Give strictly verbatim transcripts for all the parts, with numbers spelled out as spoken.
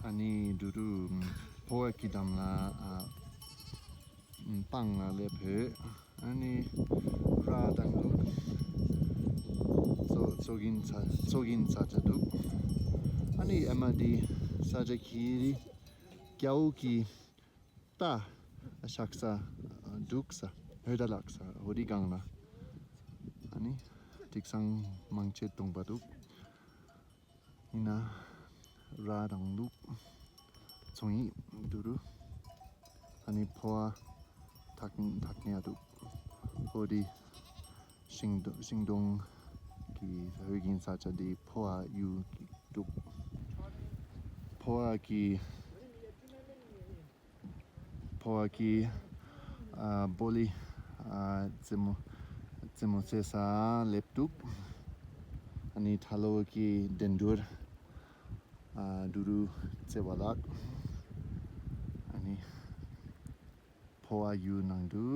ཨ་ནི་འབྲུ་རུ་ཕོ་བ་གི་འགྲམ་ལ་ཨ་སྤང་ལ་སླེབས་ཡོད། ཨ་ནི་ར་དང་ལུག་ཚོ་ཚོ་གིན་ཚ་ཚོ་གིན་ཚ་ཆ་འདུག་ཨ་ནི་ཨ་མ་འདི་ས་ཆ་ཁྱི་རི་རྒྱ་བོ་གི་རྟ་ཤག་ས་འདུག་ས་ཧོད་ལག་ས་ཧོ་རི་སྒང་ལ། ཨ་ནི་དིག་སང་མང་ཆེ་དུང་པ་འདུག་ཡིན་ན་ར་དང་ལུག་ཚོང་ཡིག་འདུག་རུ། ཨ་ནི་ཕོ་བ་ཐག་ཐག་ཉེ་འདུག་ཧོ་རི་ཤིང་སྡོང་ཤིང་སྡོང་གི་ཧོད་གིན་ས་ཆ་འདི་ཕོ་བ་ཡུལ་འདུག་ཕོ་བ་གི་ཕོ་བ་གི་ཨ་སྤོ་ལི་ཨ་རྩེ་མོ་རྩེ་མོ་རྩེ་ས་སླེབས་འདུག་ཨ་ནི་ཁྲ་ལོ་གི་འགྲན་བསྡུར་ཨ་འབྲུ་རུ་རྩེ་བ་ལགས། ཨ་ནི་ཕོ་བ་ཡུལ་ནང་དུ།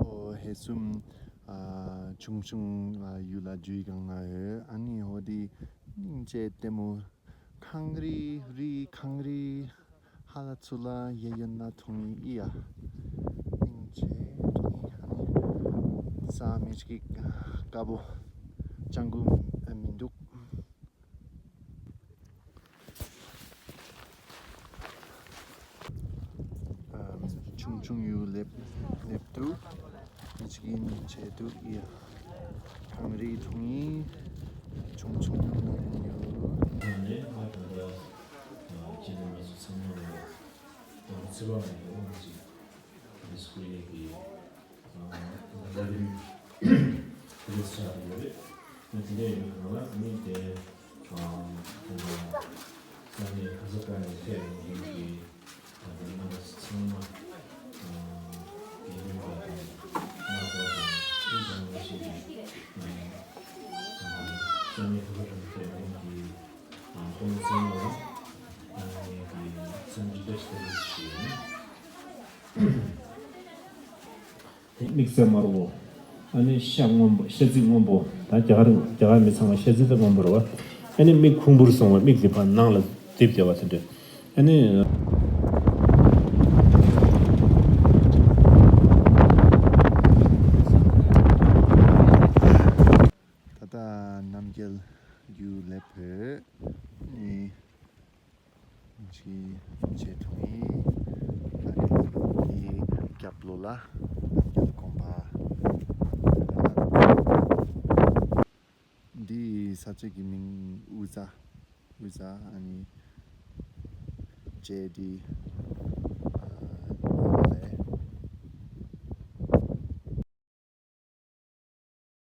ཨོ་ཧེ་སུམ་ཨ་ཆུང་ཆུང་ཨ་ཡུལ་ལ་ཇུས་གང་ང་ཡོད། ཨ་ནི་ཧོ་དི་སྙིང་རྗེ་ལྟད་མོ། ཁང་རི་རི་ཁང་རི་ཧ་ལ་ཚུ་ལ་ཡེ་ཡོད་ན་ཐུང་ཡི་ཨི་ཡ། སྙིང་རྗེ་ཐུང་ཡི་ཨ་ནི་ས་མི་ཅིག་དཀར་པོ་ལྕང་གུ་མི་འདུག་ཨ་ཆུང་ཆུང་ཡུལ་སླེབས་སླེབས་འདུག་ཅིག་ཡིན་བྱས་འདུག་ཡ། གངས་རི་མཐོང་ཡིན་ཆུང་ཆུང་ཡུལ། ནས་ང་ད་ལྟ་ཨ་སྤྱི་ནོར་ལ་སོགས་ཚང་མ་ལ་ཨ་ཚེ་དབང་ལ་ཡོད་ཅིག་ཨ་སྐུ་ཡས་ཀྱི་ཨ་ལ་རིམ་རེས་ཆགས་ཡོད་རེད། ཨ་དེ་འདྲ་ཡོད་ཁང་ལ་ཨ་ནི་དེ་ཨ་ད་ལྟ་ས་གནས་ག་ས་ག་ནས་ཕེབས་ཡོང་མཁན་གྱི་ད་ལྟ་རྣམ་པ་ཚང་མ་ཨ་ཡིན་པ་དང་ང་པ་དང་ཨེ་ཚང་མ་ཞིག་གི་ཨ་ས་གནས་ག་ས་ག་ནས་ཕེབས་ཡོང་མཁན་གྱི་ཨ་ཁོང་ཚང་མ་ལ་ཨ་ངེད་ཀྱི་འཚམས་འདྲི་བཀྲ་ཤིས་བདེ་ལེགས་ཞུ་ཡིན། དེ་མིག་རྩེ་དམར་པོ། ཨ་ནི་ཤ་སྔོན་པོ་ཤ་རྩི་སྔོན་པོ། ད་རྒྱ་གར་རྒྱ་གར་མི་ཚང་མ་ཤ་རྩི་དེ་སྔོན་པོ་རེད་བ། ཨ་ནི་མིག་ཁུང་བུར་སོང་བ་མིག་དེ་ཕར་ནང་ལ་རྡིབ་བསྡད་པ་དེ་འདྲ། ཨ་ནི། ད་ལྟ་རྣམ་རྒྱལ་རྒྱུ་ལེབ་བོད་ནི། ཅི་བྱེད་ཐུང་ཡིན། ཨ་རི་དེའི་རྒྱབ་ལོགས་ལ་རྒྱབ་དགོན་པ། འདི་ས་ཆ་གི་མིང་དབུ་ཚ། དབུ་ཚ་ཨ་ནི་ཅེ་ཌི།